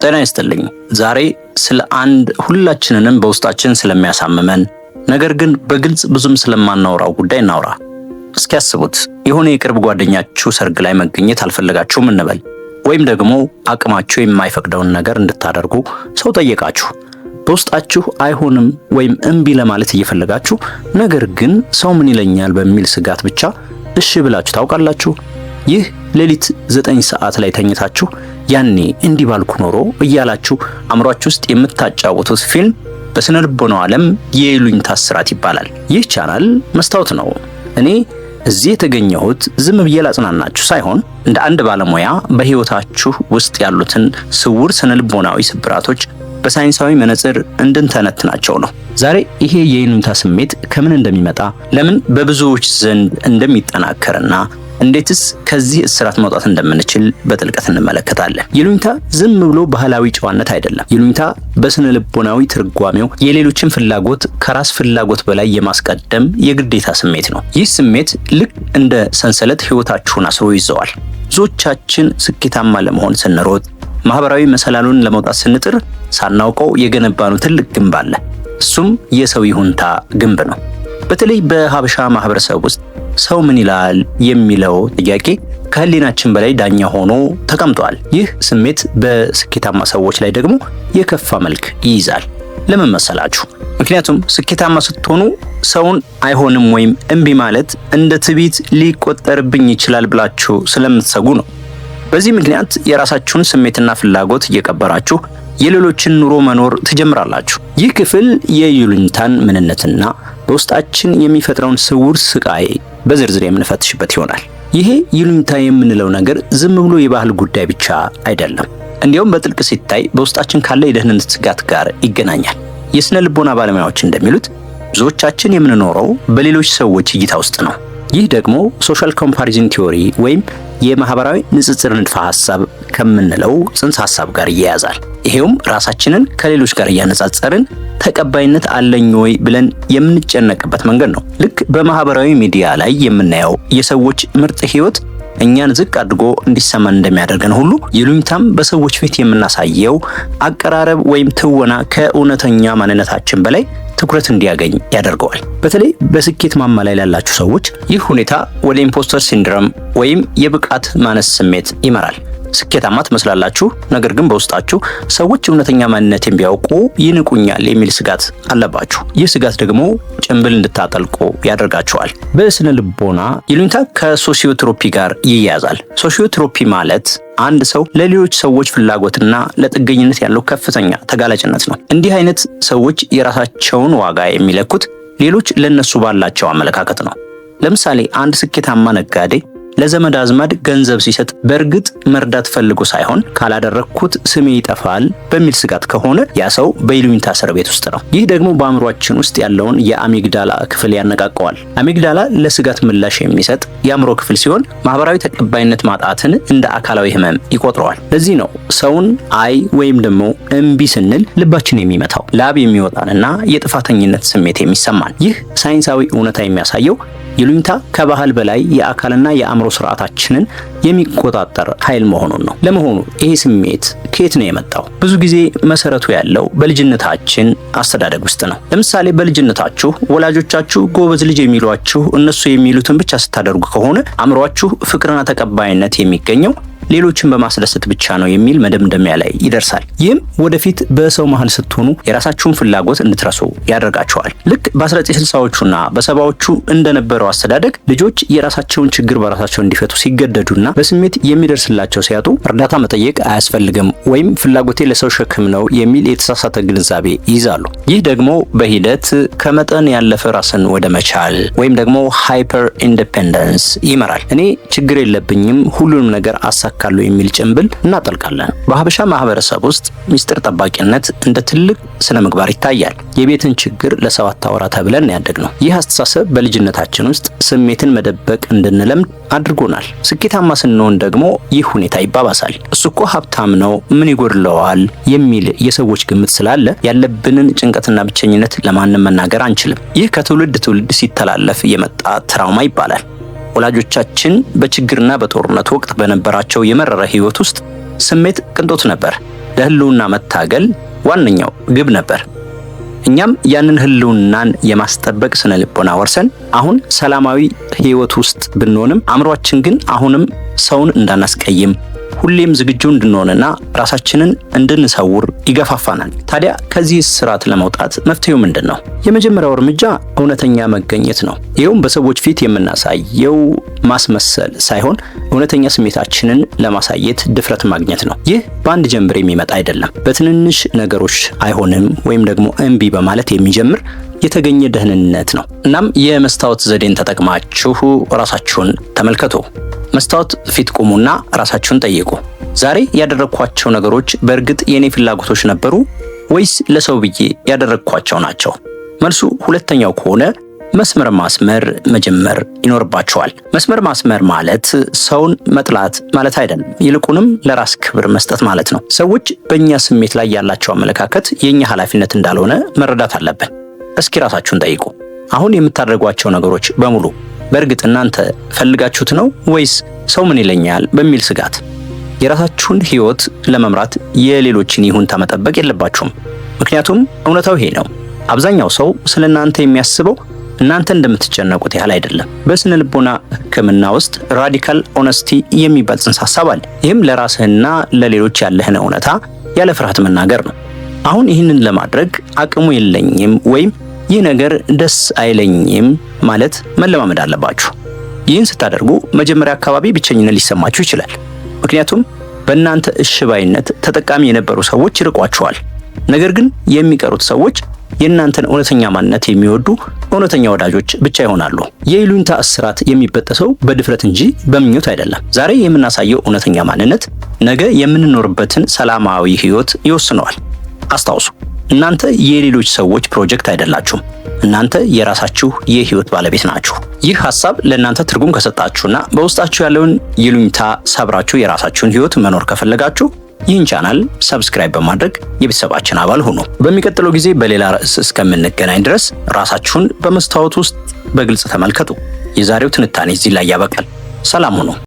ጤና ይስጥልኝ። ዛሬ ስለ አንድ ሁላችንንም በውስጣችን ስለሚያሳምመን ነገር ግን በግልጽ ብዙም ስለማናወራው ጉዳይ እናውራ። እስኪ ያስቡት፣ የሆነ የቅርብ ጓደኛችሁ ሰርግ ላይ መገኘት አልፈለጋችሁም እንበል፣ ወይም ደግሞ አቅማችሁ የማይፈቅደውን ነገር እንድታደርጉ ሰው ጠየቃችሁ። በውስጣችሁ አይሆንም ወይም እምቢ ለማለት እየፈለጋችሁ፣ ነገር ግን ሰው ምን ይለኛል በሚል ስጋት ብቻ እሺ ብላችሁ ታውቃላችሁ? ይህ ሌሊት 9 ሰዓት ላይ ተኝታችሁ ያኔ እንዲህ ባልኩ ኖሮ እያላችሁ አእምሯችሁ ውስጥ የምታጫውቱት ፊልም በስነ ልቦናው ዓለም የይሉኝታ እስራት ይባላል። ይህ ቻናል መስታወት ነው። እኔ እዚህ የተገኘሁት ዝም ብዬ ላጽናናችሁ ሳይሆን እንደ አንድ ባለሙያ በሕይወታችሁ ውስጥ ያሉትን ስውር ስነ ልቦናዊ ስብራቶች በሳይንሳዊ መነጽር እንድንተነትናቸው ነው። ዛሬ ይሄ የይሉኝታ ስሜት ከምን እንደሚመጣ፣ ለምን በብዙዎች ዘንድ እንደሚጠናከርና እንዴትስ ከዚህ እስራት መውጣት እንደምንችል በጥልቀት እንመለከታለን። ይሉኝታ ዝም ብሎ ባህላዊ ጨዋነት አይደለም። ይሉኝታ በስነ ልቦናዊ ትርጓሜው የሌሎችን ፍላጎት ከራስ ፍላጎት በላይ የማስቀደም የግዴታ ስሜት ነው። ይህ ስሜት ልክ እንደ ሰንሰለት ሕይወታችሁን አስሮ ይዘዋል። ብዙዎቻችን ስኬታማ ለመሆን ስንሮጥ፣ ማህበራዊ መሰላሉን ለመውጣት ስንጥር ሳናውቀው የገነባነው ትልቅ ግንብ አለ። እሱም የሰው ይሁንታ ግንብ ነው። በተለይ በሀበሻ ማህበረሰብ ውስጥ ሰው ምን ይላል የሚለው ጥያቄ ከህሊናችን በላይ ዳኛ ሆኖ ተቀምጧል። ይህ ስሜት በስኬታማ ሰዎች ላይ ደግሞ የከፋ መልክ ይይዛል። ለምን መሰላችሁ? ምክንያቱም ስኬታማ ስትሆኑ ሰውን አይሆንም ወይም እምቢ ማለት እንደ ትዕቢት ሊቆጠርብኝ ይችላል ብላችሁ ስለምትሰጉ ነው። በዚህ ምክንያት የራሳችሁን ስሜትና ፍላጎት እየቀበራችሁ የሌሎችን ኑሮ መኖር ትጀምራላችሁ። ይህ ክፍል የይሉኝታን ምንነትና በውስጣችን የሚፈጥረውን ስውር ስቃይ በዝርዝር የምንፈትሽበት ይሆናል። ይሄ ይሉኝታ የምንለው ነገር ዝም ብሎ የባህል ጉዳይ ብቻ አይደለም። እንዲያውም በጥልቅ ሲታይ በውስጣችን ካለ የደህንነት ስጋት ጋር ይገናኛል። የስነ ልቦና ባለሙያዎች እንደሚሉት ብዙዎቻችን የምንኖረው በሌሎች ሰዎች እይታ ውስጥ ነው። ይህ ደግሞ social comparison theory ወይም የማህበራዊ ንጽጽር ንድፈ ሐሳብ ከምንለው ጽንሰ ሐሳብ ጋር ይያያዛል። ይሄውም ራሳችንን ከሌሎች ጋር እያነጻጸርን ተቀባይነት አለኝ ወይ ብለን የምንጨነቅበት መንገድ ነው። ልክ በማህበራዊ ሚዲያ ላይ የምናየው የሰዎች ምርጥ ህይወት እኛን ዝቅ አድርጎ እንዲሰማን እንደሚያደርገን ሁሉ፣ ይሉኝታም በሰዎች ፊት የምናሳየው አቀራረብ ወይም ትወና ከእውነተኛ ማንነታችን በላይ ትኩረት እንዲያገኝ ያደርገዋል። በተለይ በስኬት ማማ ላይ ላላችሁ ሰዎች ይህ ሁኔታ ወደ imposter syndrome ወይም የብቃት ማነስ ስሜት ይመራል። ስኬታማ ትመስላላችሁ፣ ነገር ግን በውስጣችሁ ሰዎች እውነተኛ ማንነቴን ቢያውቁ ይንቁኛል የሚል ስጋት አለባችሁ። ይህ ስጋት ደግሞ ጭንብል እንድታጠልቁ ያደርጋችኋል። በስነ ልቦና ይሉኝታ ከ sociotropy ጋር ይያያዛል። Sociotropy ማለት አንድ ሰው ለሌሎች ሰዎች ፍላጎትና ለጥገኝነት ያለው ከፍተኛ ተጋላጭነት ነው። እንዲህ አይነት ሰዎች የራሳቸውን ዋጋ የሚለኩት ሌሎች ለነሱ ባላቸው አመለካከት ነው። ለምሳሌ አንድ ስኬታማ ነጋዴ ለዘመድ አዝማድ ገንዘብ ሲሰጥ በእርግጥ መርዳት ፈልጎ ሳይሆን ካላደረግኩት ስሜ ይጠፋል በሚል ስጋት ከሆነ ያ ሰው በይሉኝታ እስር ቤት ውስጥ ነው። ይህ ደግሞ በአእምሯችን ውስጥ ያለውን የ amygdala ክፍል ያነቃቀዋል። Amygdala ለስጋት ምላሽ የሚሰጥ የአእምሮ ክፍል ሲሆን ማህበራዊ ተቀባይነት ማጣትን እንደ አካላዊ ህመም ይቆጥረዋል። ለዚህ ነው ሰውን አይ ወይም ደግሞ እምቢ ስንል ልባችን የሚመታው፣ ላብ የሚወጣንና የጥፋተኝነት ስሜት የሚሰማን። ይህ ሳይንሳዊ እውነታ የሚያሳየው ይሉኝታ ከባህል በላይ የአካልና የአእምሮ ስርዓታችንን የሚቆጣጠር ኃይል መሆኑን ነው። ለመሆኑ ይሄ ስሜት ከየት ነው የመጣው? ብዙ ጊዜ መሰረቱ ያለው በልጅነታችን አስተዳደግ ውስጥ ነው። ለምሳሌ በልጅነታችሁ ወላጆቻችሁ ጎበዝ ልጅ የሚሏችሁ እነሱ የሚሉትን ብቻ ስታደርጉ ከሆነ አእምሯችሁ ፍቅርና ተቀባይነት የሚገኘው ሌሎችን በማስደሰት ብቻ ነው የሚል መደምደሚያ ላይ ይደርሳል። ይህም ወደፊት በሰው መሀል ስትሆኑ የራሳችሁን ፍላጎት እንድትረሱ ያደርጋችኋል። ልክ በ1960ዎቹና በሰባዎቹ እንደነበረው አስተዳደግ ልጆች የራሳቸውን ችግር በራሳቸው እንዲፈቱ ሲገደዱና በስሜት የሚደርስላቸው ሲያጡ እርዳታ መጠየቅ አያስፈልግም ወይም ፍላጎቴ ለሰው ሸክም ነው የሚል የተሳሳተ ግንዛቤ ይይዛሉ። ይህ ደግሞ በሂደት ከመጠን ያለፈ ራስን ወደ መቻል ወይም ደግሞ hyper independence ይመራል። እኔ ችግር የለብኝም፣ ሁሉንም ነገር አሳካለሁ የሚል ጭንብል እናጠልቃለን። በሀበሻ ማህበረሰብ ውስጥ ሚስጥር ጠባቂነት እንደ ትልቅ ስነ ምግባር ይታያል። የቤትን ችግር ለሰው አታውራ ተብለን ያደግነው። ይህ አስተሳሰብ በልጅነታችን ውስጥ ስሜትን መደበቅ እንድንለምድ አድርጎናል። ስኬታማ ስንሆን ደግሞ ይህ ሁኔታ ይባባሳል። እሱ እኮ ሀብታም ነው፣ ምን ይጎድለዋል የሚል የሰዎች ግምት ስላለ ያለብንን ጭንቀትና ብቸኝነት ለማንም መናገር አንችልም። ይህ ከትውልድ ትውልድ ሲተላለፍ የመጣ trauma ይባላል። ወላጆቻችን በችግርና በጦርነት ወቅት በነበራቸው የመረረ ህይወት ውስጥ ስሜት ቅንጦት ነበር። ለህልውና መታገል ዋነኛው ግብ ነበር። እኛም ያንን ህልውናን የማስጠበቅ ስነ ልቦና ወርሰን አሁን ሰላማዊ ህይወት ውስጥ ብንሆንም አእምሯችን ግን አሁንም ሰውን እንዳናስቀይም፣ ሁሌም ዝግጁ እንድንሆንና ራሳችንን እንድንሰውር ይገፋፋናል። ታዲያ ከዚህ እስራት ለመውጣት መፍትሄው ምንድን ነው? የመጀመሪያው እርምጃ እውነተኛ መገኘት ነው። ይኸውም በሰዎች ፊት የምናሳየው ማስመሰል ሳይሆን እውነተኛ ስሜታችንን ለማሳየት ድፍረት ማግኘት ነው። ይህ በአንድ ጀንበር የሚመጣ አይደለም። በትንንሽ ነገሮች አይሆንም ወይም ደግሞ እምቢ በማለት የሚጀምር የተገኘ ደህንነት ነው። እናም የመስታወት ዘዴን ተጠቅማችሁ ራሳችሁን ተመልከቱ። መስታወት ፊት ቁሙና ራሳችሁን ጠይቁ። ዛሬ ያደረግኳቸው ነገሮች በእርግጥ የኔ ፍላጎቶች ነበሩ ወይስ ለሰው ብዬ ያደረግኳቸው ናቸው? መልሱ ሁለተኛው ከሆነ መስመር ማስመር መጀመር ይኖርባቸዋል። መስመር ማስመር ማለት ሰውን መጥላት ማለት አይደለም፣ ይልቁንም ለራስ ክብር መስጠት ማለት ነው። ሰዎች በእኛ ስሜት ላይ ያላቸው አመለካከት የእኛ ኃላፊነት እንዳልሆነ መረዳት አለብን። እስኪ ራሳችሁን ጠይቁ። አሁን የምታደርጓቸው ነገሮች በሙሉ በእርግጥ እናንተ ፈልጋችሁት ነው ወይስ ሰው ምን ይለኛል በሚል ስጋት? የራሳችሁን ህይወት ለመምራት የሌሎችን ይሁንታ መጠበቅ የለባችሁም። ምክንያቱም እውነታው ይሄ ነው። አብዛኛው ሰው ስለ እናንተ የሚያስበው እናንተ እንደምትጨነቁት ያህል አይደለም። በስነ ልቦና ሕክምና ውስጥ radical honesty የሚባል ጽንሰ ሐሳብ አለ። ይህም ለራስህና ለሌሎች ያለህን እውነታ ያለ ፍርሃት መናገር ነው። አሁን ይህንን ለማድረግ አቅሙ የለኝም ወይም ይህ ነገር ደስ አይለኝም ማለት መለማመድ አለባችሁ። ይህን ስታደርጉ መጀመሪያ አካባቢ ብቸኝነት ሊሰማችሁ ይችላል። ምክንያቱም በእናንተ እሺ ባይነት ተጠቃሚ የነበሩ ሰዎች ይርቋችኋል። ነገር ግን የሚቀሩት ሰዎች የእናንተን እውነተኛ ማንነት የሚወዱ እውነተኛ ወዳጆች ብቻ ይሆናሉ። የይሉኝታ እስራት የሚበጠሰው በድፍረት እንጂ በምኞት አይደለም። ዛሬ የምናሳየው እውነተኛ ማንነት ነገ የምንኖርበትን ሰላማዊ ህይወት ይወስነዋል። አስታውሱ፣ እናንተ የሌሎች ሰዎች ፕሮጀክት አይደላችሁም። እናንተ የራሳችሁ የህይወት ባለቤት ናችሁ። ይህ ሐሳብ ለእናንተ ትርጉም ከሰጣችሁና በውስጣችሁ ያለውን ይሉኝታ ሰብራችሁ የራሳችሁን ህይወት መኖር ከፈለጋችሁ ይህን ቻናል subscribe በማድረግ የቤተሰባችን አባል ሁኑ። በሚቀጥለው ጊዜ በሌላ ርዕስ እስከምንገናኝ ድረስ ራሳችሁን በመስታወት ውስጥ በግልጽ ተመልከቱ። የዛሬው ትንታኔ እዚህ ላይ ያበቃል። ሰላም ሁኑ።